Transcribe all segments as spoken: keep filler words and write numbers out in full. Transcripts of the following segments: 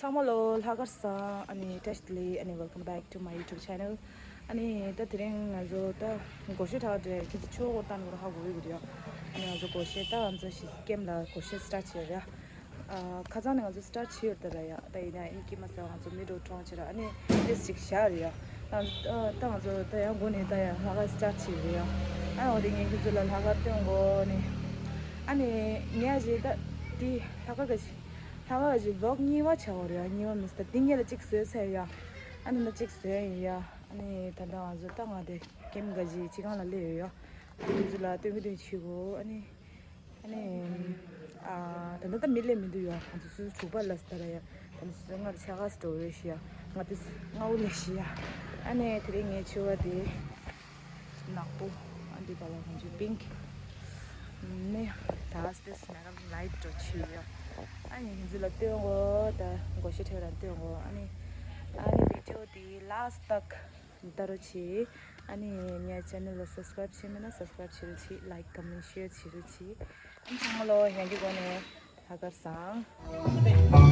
ཚང་མ་ལོ་ལྷག་དཀར་བཟང་། ཨ་ནི་བཀྲ་ཤིས་བདེ་ལེགས། ཨ་ནི་welcome back to my YouTube channel། ཨ་ནི་ད་དེ་རིང་ང་ཚོ་ད་སྒོར་གཞས་གྲགས་འདྲ་ཁྱེད་ཚོ་ཆོས་གོ་ཏང་གོ་ཧ་གོ་གི་རེད་ཡ། ཨ་ནི་ང་ཚོ་སྒོར་གཞས་ད་ང་ཚོ་ཞིག་ཀེམ་ལ་སྒོར་གཞས་སི་ཊར་བྱས་རེད་ཡ། ཨ་ཁ་སང་ནས་ང་ཚོ་སི་ཊར་བྱས་ཡོད་ད་ར་ཡ། ད་ཡིན་ན་ཡིན་གྱི་མ་ཟད་ང་ཚོ་མི་འགྲོ་གྲོང་བྱས་ར། ཨ་ནི་ཏེས་ཅིག་བཞག་རེད་ཡ། ད་ད་ང་ཚོ་ད་ཡང་སྒོ་ནས་ད་ཡ་ལྷག་དཀར་སི་ཊར་བྱས་རེད་ཡ། ཨ་འོ་དེ་ངས་ཁྱེད་ཚོ་ལ་ལྷག་དཀར་སྟོན་གོ་ནི། ཨ་ནི་ངས་ཞེ་ད་དེ་ལྷག་དཀར་ག་ཞིག་ལྷག་དཀར་གཞི་ཝི་ལོག་གཉིས་པ་བྱ་བ་རེད་ཡ། གཉིས་པ་མི་སྟ་འདི་གཉིས་ལ་གཅིག་བཟོས་ཚར་ཡ། ཨ་ནི་ན་གཅིག་བཟོས་ཡིན་ཡ། ཨ་ནི་ད་ལྟ་ང་ཚོ་ད་ང་དེ་ཀེམ་ག་ཞིག་ཅི་གང་ལ་སླེབས་ཡོད་ཡ། ཨ་ནི་ཚོ་ལ་སྟོན་གི་སྟོན་བྱེད་གོ། ཨ་ནི་ཨ་ནི་ཨ་ད་ལྟ་ད་མི་སླེབས་མི་འདུག་ཡ། ང་ཚོ་སུ་དྲུག་པ་ལ་སྟ་ར་ཡ། ད་ནི་སུ་ང་ཆ་ག་སི་འགྲོ་རེད་ཤི་ཡ། ང་དེ་ང་འུ་ལེ་ཤི་ཡ། ཨ་ནི་དེ་རིང་ངའི་ཆུ་བ་དེ། ནག་པོ། ཨ་འདི་པ་ལ་ཁོང་ཚོས་པིང་ནི་ད་སྟེ་སི་མེ་རམ་ལའིཊ་འགྲོ་ཆུ་ཡོད། ཨ་ནི་ཁྱེད་ཚོ་ལ་སྟོན་གོ། ད་སྒོར་གཞས་ཁྲོད་ལ་སྟོན་གོ། ཨ་ནི་ཨ་ནི་བི་ཌིའོ་འདི་ལ་སི་ཊི་དག་ལྟ་རོགས་བྱེད། ཨ་ནི་ངའི་ཆེ་ནལ་ལ་སབ་སི་ཀ་རའིབ་བྱས་མེད་ན་སབ་སི་ཀ་རའིབ་བྱེད་རོགས་བྱེད། ལའིཀ་ཀོ་མེན་ཊི་ཤེར་བྱེད་རོགས་བྱེད། ཨ་ནི་ཚང་མ་ལོ་ཡང་གི་སྒོ་ནས། ལྷག་དཀར་བཟང་།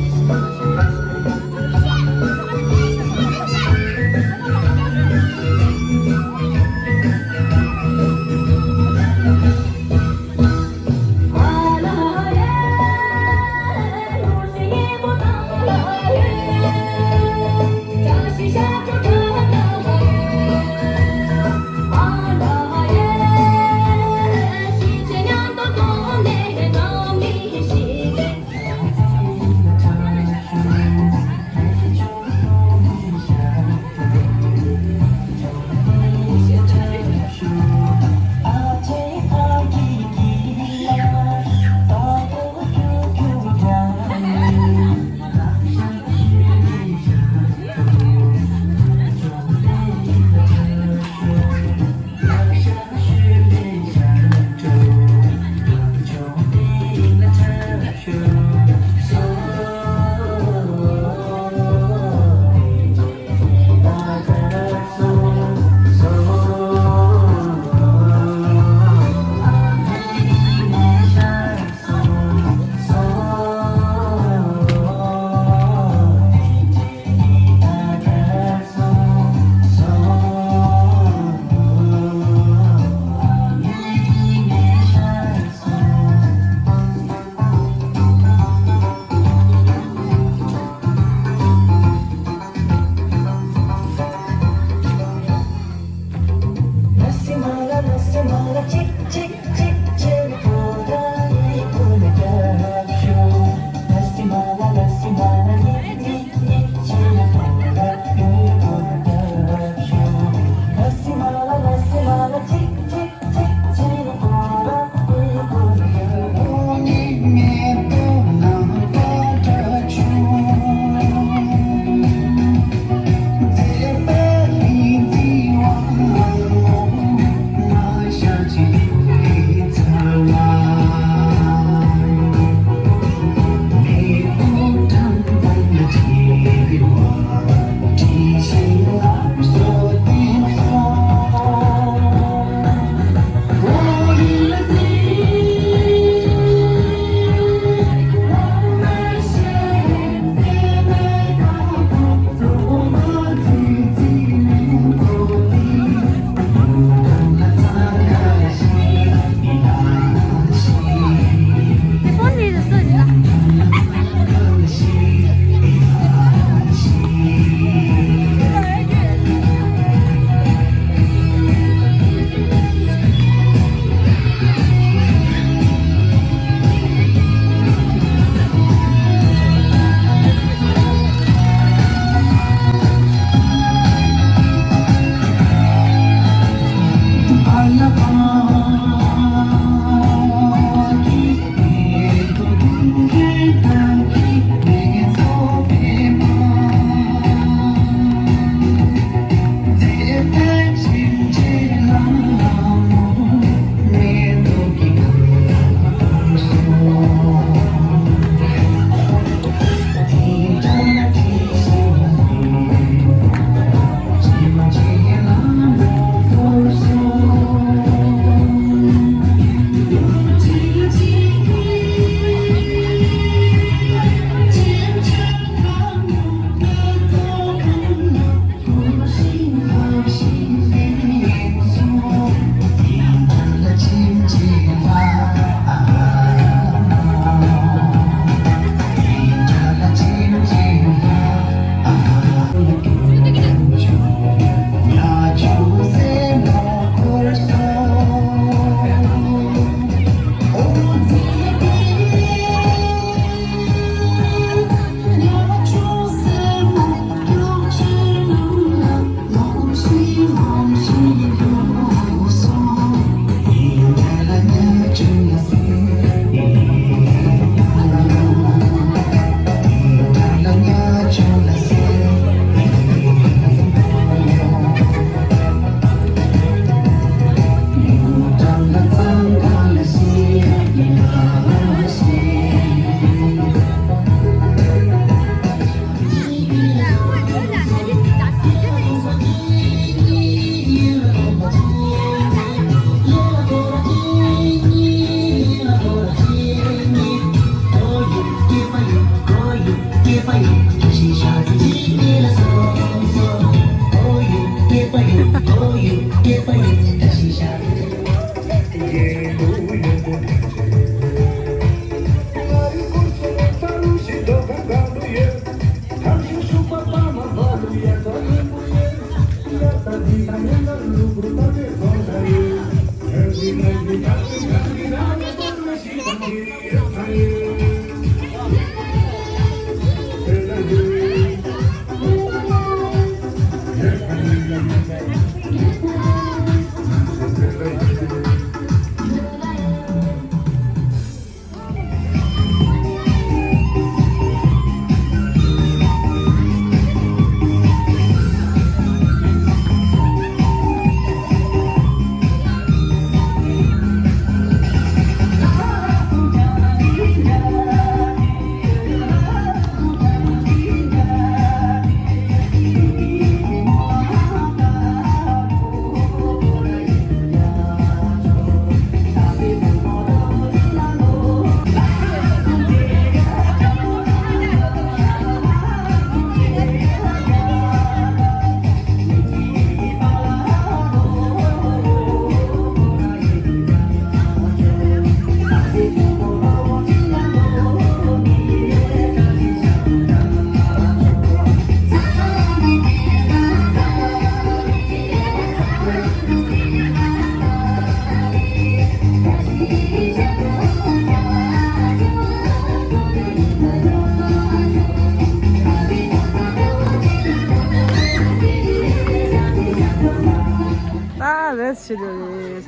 ད་རེས་ཕྱི་དྲོ་རེད་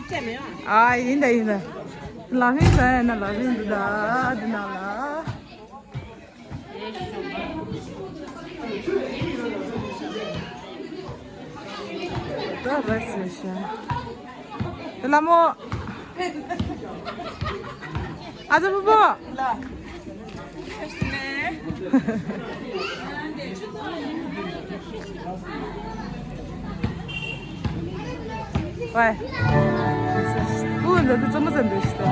ཚང་མ། ཨ་ཡིན་ད་ཡིན་ད། ལ་ཕན་ཟ་ཡ་ན་ལ་ཕན་འདུག་ད་འདི་ནང་ལ། ད་རེས་ཕྱི་དྲོ། དེ་ལ་མོ། ཨ་ཙི་ཕུ་པོ། ཝའི། ཨུ་ལ་དུ་ཙམ་ཙམ་འདུག་ཤི་ད།